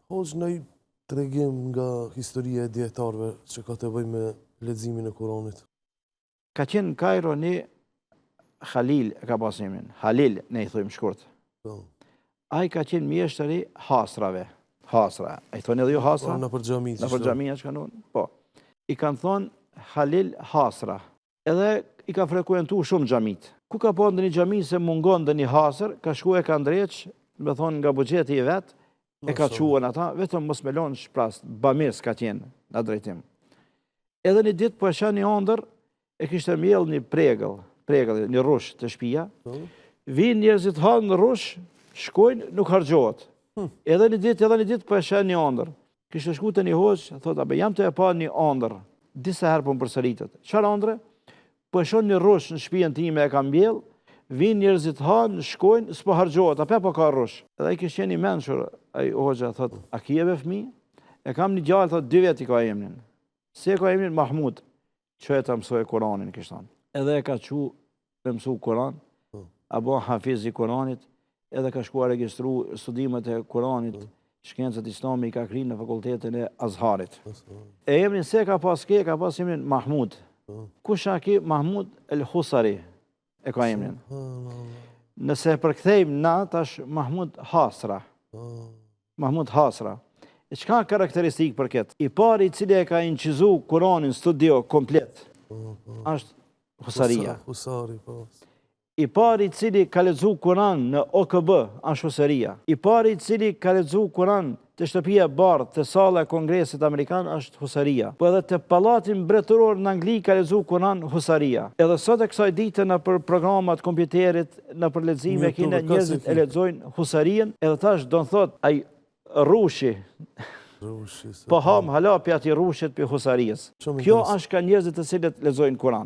Hoxhë naj tregim nga historia e dijetarëve që ka të bëjë me leximin e Kuranit. Ka qenë në Kajro një Halil e ka pas emrin, Halil ne i thojmë shkurt. Po. Ai ka qenë mjeshtër i hasrave, hasra. A i thonë edhe ju hasra? Po, nëpër xhami. Nëpër xhami që kanë po. I kanë thonë Halil Hasra. Edhe i ka frekuentu shumë xhamitë. Ku ka pa ndonjë xhami se mungon ndonjë hasër, ka shku e ka ndreq, me thonë nga buxheti i vet, e ka çu ata, vetëm mos me lonë shprast, bamirës ka qenë në drejtim. Edhe një ditë po e sheh një andër, e kishte mjellë një pregëll, pregëll, një rrush te shpia, po. Vijnë njerëzit hanë rrush, shkojnë, nuk harxhohet. Hm. Edhe një ditë, edhe një ditë po e sheh një andër. Kishte shku te një hoxhë, thotë, abe jam tu e pa një andër, disa herë po më përsëritet. Çfarë andre? Po e shoh një rrush në shpijën time e kam mbjell, vijnë njerëzit hanë, shkojnë, s'po harxhohet, ape po ka rrush. Edhe ai kishte qenë i mençur, ai hoxha, thotë, a ki be fëmijë? E kam një djalë, thotë, dy vjet i ka emrin. Si e ka emrin? Mahmud. Çoje ta mësojë Kuranin, kishte thonë. Edhe e ka çu me mësu Kuran, po. a bo hafiz i Kuranit, edhe ka shku a registru studimet e Kuranit, po. shkencat islame i ka kry në fakultetin e Azharit. E emrin si e ka pas ke, ka pas emrin Mahmud. Po. Kush a ki Mahmud El Husari e ka emrin. Nëse e përkthejmë na, tash Mahmud Hasra. Mahmud Hasra. E çka karakteristikë për këtë? I pari i cili e ka inçizu Kuranin studio komplet, po, po. është Husaria. Husari, po. I pari i cili ka lexu Kuran në OKB, është Husaria. I pari i cili ka lexu Kuran te Shtëpia e Bardhë, te salla e Kongresit Amerikan është Husaria. Po edhe te Pallati Mbretëror në Angli ka lexu Kuran Husaria. Edhe sot e kësaj dite nëpër programat kompjuterit, nëpër lexime kine njerëzit e lexojnë Husarien, edhe tash do të thotë ai rrushi Po hamë hala pi atij rrushit pi Husarijës. Kjo është ka njerëzit të cilët lexojnë Kuran.